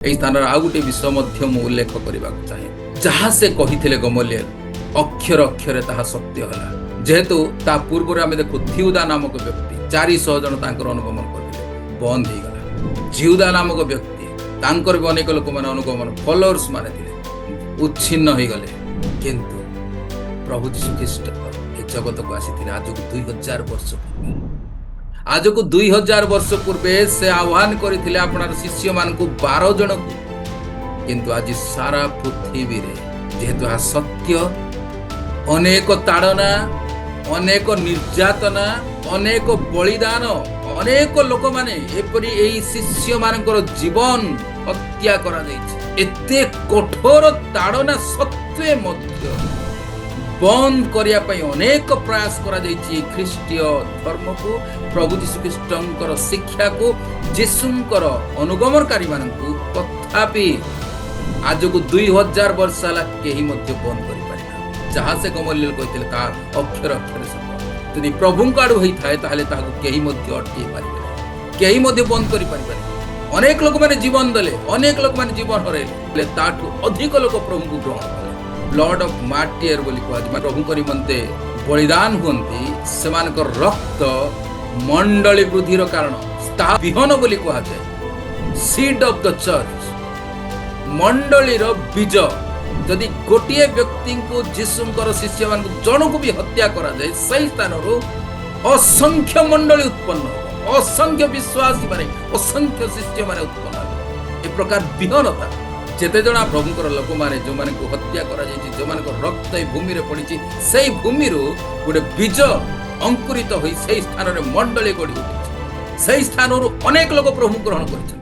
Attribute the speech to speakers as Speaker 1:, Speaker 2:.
Speaker 1: ଏହି ସ୍ଥାନରେ ଆଉ ଗୋଟିଏ ବିଷୟ ମଧ୍ୟ ମୁଁ ଉଲ୍ଲେଖ କରିବାକୁ ଚାହେଁ। ଯାହା ସେ କହିଥିଲେ ଗମଲିଏଲ, ଅକ୍ଷର ଅକ୍ଷରେ ତାହା ସତ୍ୟ ହେଲା। ଯେହେତୁ ତା ପୂର୍ବରୁ ଆମେ ଦେଖୁ, ଥିଉଦା ନାମକ ବ୍ୟକ୍ତି, 400 ଜଣ ତାଙ୍କର ଅନୁଗମନ କରିଥିଲେ, ବନ୍ଦ ହେଇଗଲା। ଜିଉଦା ନାମକ ବ୍ୟକ୍ତି, ତାଙ୍କର ବି ଅନେକ ଲୋକମାନେ ଅନୁଗମନ, ଫଲୋଅର୍ସ ମାନେ ଥିଲେ, ଉଚ୍ଛିନ୍ନ ହେଇଗଲେ। କିନ୍ତୁ ପ୍ରଭୁ ଯୀଶୁ ଖ୍ରୀଷ୍ଟ ଏ ଜଗତକୁ ଆସିଥିଲେ ଆଜକୁ 2000 ବର୍ଷ ପୂର୍ବେ। ଆଜକୁ 2000 ବର୍ଷ ପୂର୍ବେ ସେ ଆହ୍ୱାନ କରିଥିଲେ ଆପଣାର ଶିଷ୍ୟମାନଙ୍କୁ 12 ଜଣକୁ। କିନ୍ତୁ ଆଜି ସାରା ପୃଥିବୀରେ ଯେହେତୁ ଏହା ସତ୍ୟ, ଅନେକ ତାଡ଼ନା, ଅନେକ ନିର୍ଯାତନା, ଅନେକ ବଳିଦାନ, ଅନେକ ଲୋକମାନେ, ଏପରି ଏଇ ଶିଷ୍ୟମାନଙ୍କର ଜୀବନ ହତ୍ୟା କରାଯାଇଛି। ଏତେ କଠୋର ତାଡ଼ନା ସତ୍ତ୍ୱେ ମଧ୍ୟ ବନ୍ଦ କରିବା ପାଇଁ ଅନେକ ପ୍ରୟାସ କରାଯାଇଛି ଖ୍ରୀଷ୍ଟୀୟ ଧର୍ମକୁ, ପ୍ରଭୁ ଯୀଶୁ ଖ୍ରୀଷ୍ଟଙ୍କର ଶିକ୍ଷାକୁ, ଯୀଶୁଙ୍କର ଅନୁଗମନକାରୀମାନଙ୍କୁ। ତଥାପି ଆଜକୁ 2000 ବର୍ଷ ହେଲା କେହି ମଧ୍ୟ ବନ୍ଦ କରିପାରିନା। ଯାହା ସେ ଗମଲିଏଲ କହିଥିଲେ, ତାହା ଅକ୍ଷର ଅକ୍ଷରେ ସତ। ଯଦି ପ୍ରଭୁଙ୍କ ଆଡୁ ହେଇଥାଏ, ତାହେଲେ ତାହାକୁ କେହି ମଧ୍ୟ ଅଟକେଇ ପାରିବେ ନାହିଁ, କେହି ମଧ୍ୟ ବନ୍ଦ କରିପାରିବେ ନାହିଁ। ଅନେକ ଲୋକମାନେ ଜୀବନ ଦେଲେ, ଅନେକ ଲୋକମାନେ ଜୀବନ ହରାଇଲେ, ହେଲେ ତାଠୁ ଅଧିକ ଲୋକ ପ୍ରଭୁଙ୍କୁ ଗ୍ରହଣ କଲେ। ବ୍ଲଡ ଅଫ ମାର୍ଟିୟର ବୋଲି କୁହାଯାଏ। ମାନେ ପ୍ରଭୁଙ୍କ ନିମନ୍ତେ ବଳିଦାନ ହୁଅନ୍ତି, ସେମାନଙ୍କର ରକ୍ତ ମଣ୍ଡଳୀ ବୃଦ୍ଧିର କାରଣ। ତାହା ବିହନ ବୋଲି କୁହାଯାଏ, ସିଡ୍ ଅଫ the church, ମଣ୍ଡଳୀର ବୀଜ। ଯଦି ଗୋଟିଏ ବ୍ୟକ୍ତିଙ୍କୁ, ଯୀଶୁଙ୍କର ଶିଷ୍ୟମାନଙ୍କୁ ଜଣକୁ ବି ହତ୍ୟା କରାଯାଏ, ସେଇ ସ୍ଥାନରୁ ଅସଂଖ୍ୟ ମଣ୍ଡଳୀ ଉତ୍ପନ୍ନ ହେବ, ଅସଂଖ୍ୟ ବିଶ୍ୱାସୀ ମାନେ, ଅସଂଖ୍ୟ ଶିଷ୍ୟମାନେ ଉତ୍ପନ୍ନ ହେବ। ଏ ପ୍ରକାର ବିହନତା। ଯେତେ ଜଣ ପ୍ରଭୁଙ୍କର ଲୋକମାନେ, ଯେଉଁମାନଙ୍କୁ ହତ୍ୟା କରାଯାଇଛି, ଯେଉଁମାନଙ୍କ ରକ୍ତ ଏଇ ଭୂମିରେ ପଡ଼ିଛି, ସେଇ ଭୂମିରୁ ଗୋଟେ ବୀଜ ଅଙ୍କୁରିତ ହୋଇ ସେଇ ସ୍ଥାନରେ ମଣ୍ଡଳୀ ଗଢ଼ି ଉଠିଛି। ସେଇ ସ୍ଥାନରୁ ଅନେକ ଲୋକ ପ୍ରଭୁ ଗ୍ରହଣ କରିଛନ୍ତି।